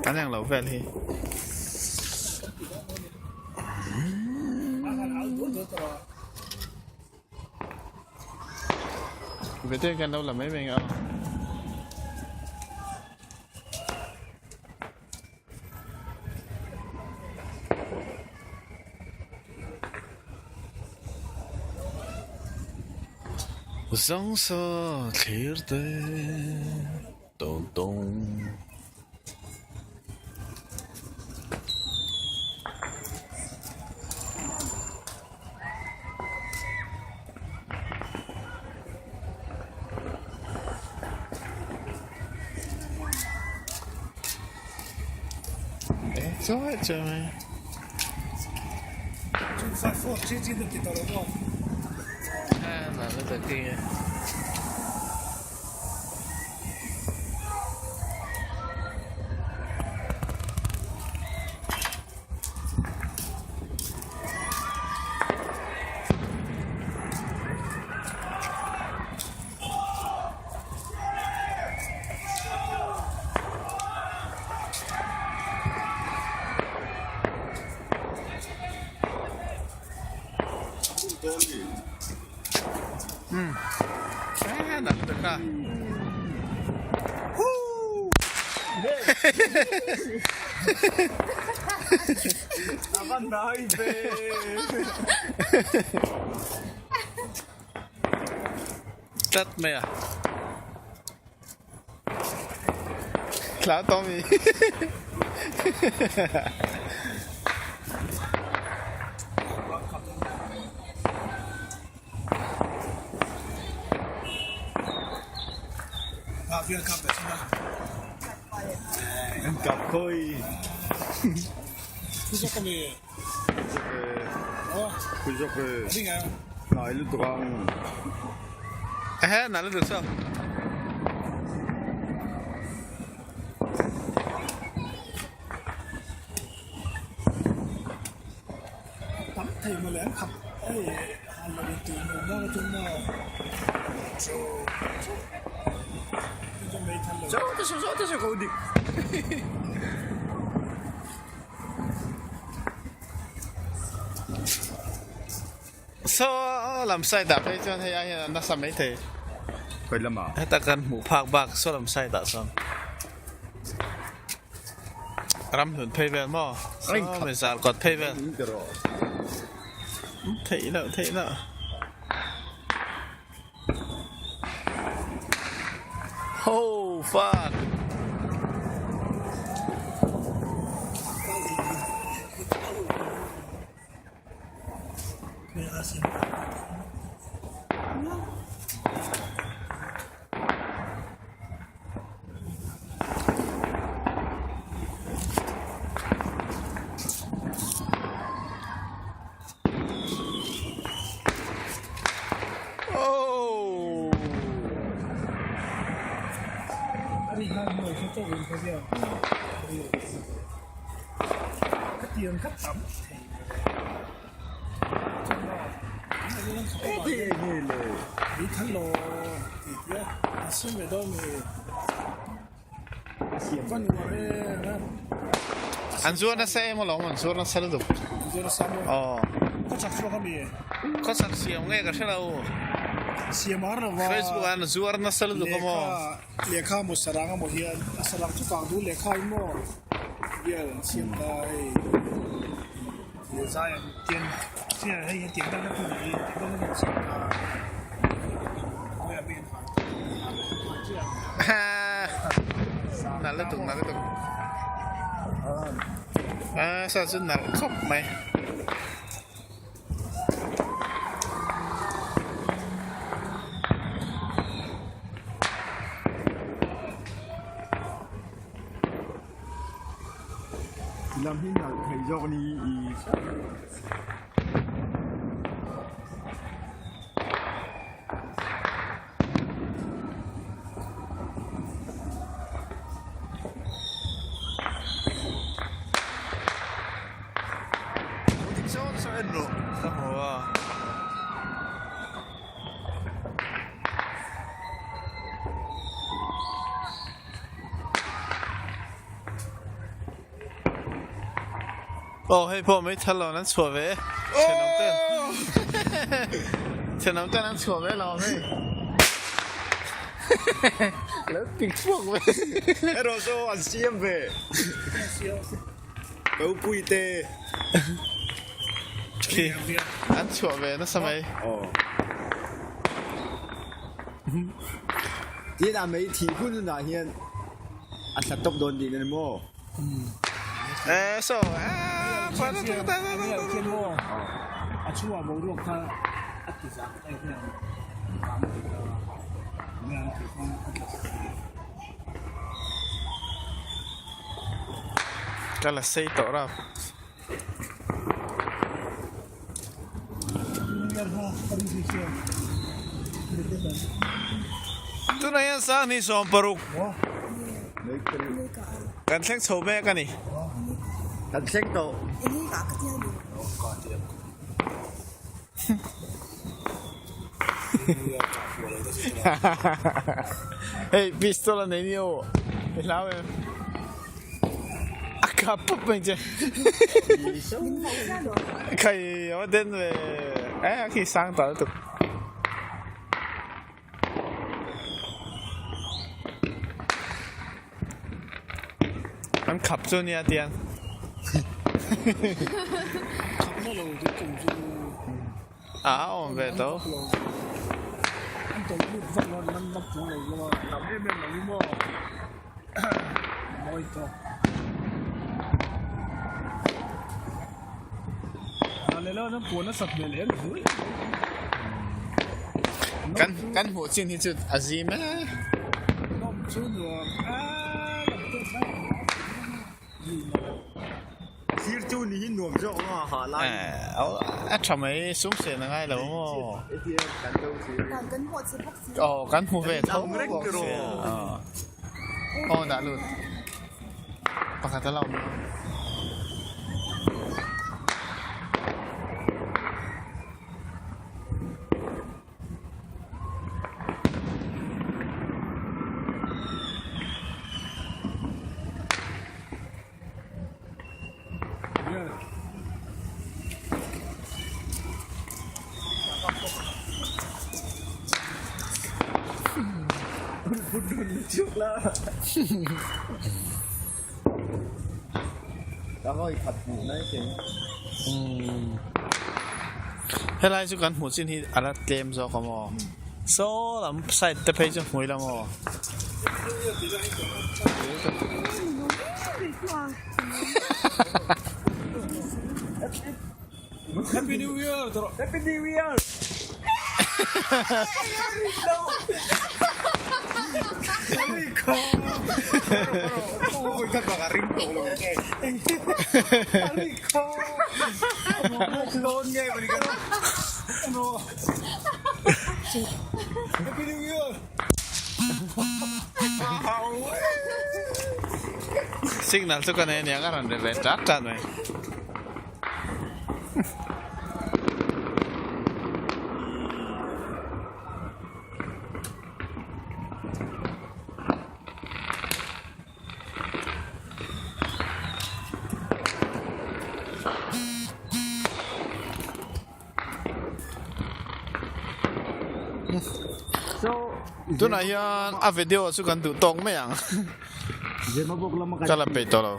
An englo vel hi. Vete kan lo la mai mai a. Zangsa thlir te tawn tawn. Chawi chawi. Tlat mai a Thla tawh mi Ehe nalh lutuk saw. Saw lam side ah phei chuan hei ai hian a nasa maithei heta kan hmuh phak bak saw lam side ah sawn ramhlun phei vel maw saw mi zar kawt phei vel theih loh theih loh. Oh fuck. An zuar nasa em alawm an zuar nasa lutuk aw khawchhak siam nge ka hre lo Facebook ah an zuar nasa lutuk a maw lehkha emaw sarang emaw hian a sarang chu kang duh lehkha in maw bial an siam ta hei zai an tian hei hian tiang deuh hlek hi tiang deuh hlek an siam ta. Nalh lutuk nalh lutuk a saw chu nalh khawp mai. Lam hi nalh thei zawk a ni i. Ka hmu a. Aw hei pawh meithal lo an chhuah ve e thenawm ten thenawm ten an chhuah ve lo ang hei lo ti chhuak ve erawh saw an siam ve ropui te khi an chhuah ve nasa mai aw tin a mei thih hun hunah hian a thla tawp dawn tihna ni maw. Eh so A chhungah boruak kha a ti zak em em ang ang tih kha a tla chak a. Ka la sei tawh rap. Tunah hian Sanghni 60 kan thleng chho mek a ni. Kan thleng tawh. Hei pistol a nei nia aw i hlau em? A kap pup mai che. Khai a va den ve eh a khi sang ta lutuk. An khap chu nia tiang. Khap na lo chu chung chu. A a awm ve tho. An tawlh lut vak lo an vak chuang lo lo a tam em em lo hi maw mawi tawk. A leh lo chuan puan a sat hmel em zui. Kan kan hmuh chin hi chu a zim e. Nawm chu nuam a lam tawk mai. Thlir chu ni hi nuam zawk ang a ha lai. A tha mai sum sen a ngai lo maw. Kan lo thlir. Kan hmuh che bawk si. Aw kan hmu ve tho bawk si. Aw dah lut. Pakhat a la awm lo. Helai chu kan hmuh chin hi a la tlem zawk a maw saw lam side te phei chu hmui la maw. Happy New Year Happy New Year Happy New Year Signal chu ka nei aniang a rawn ri ve tat tat mai. Tunah hian a video chu kan duh tawk mai ang ka la peih tawh lo.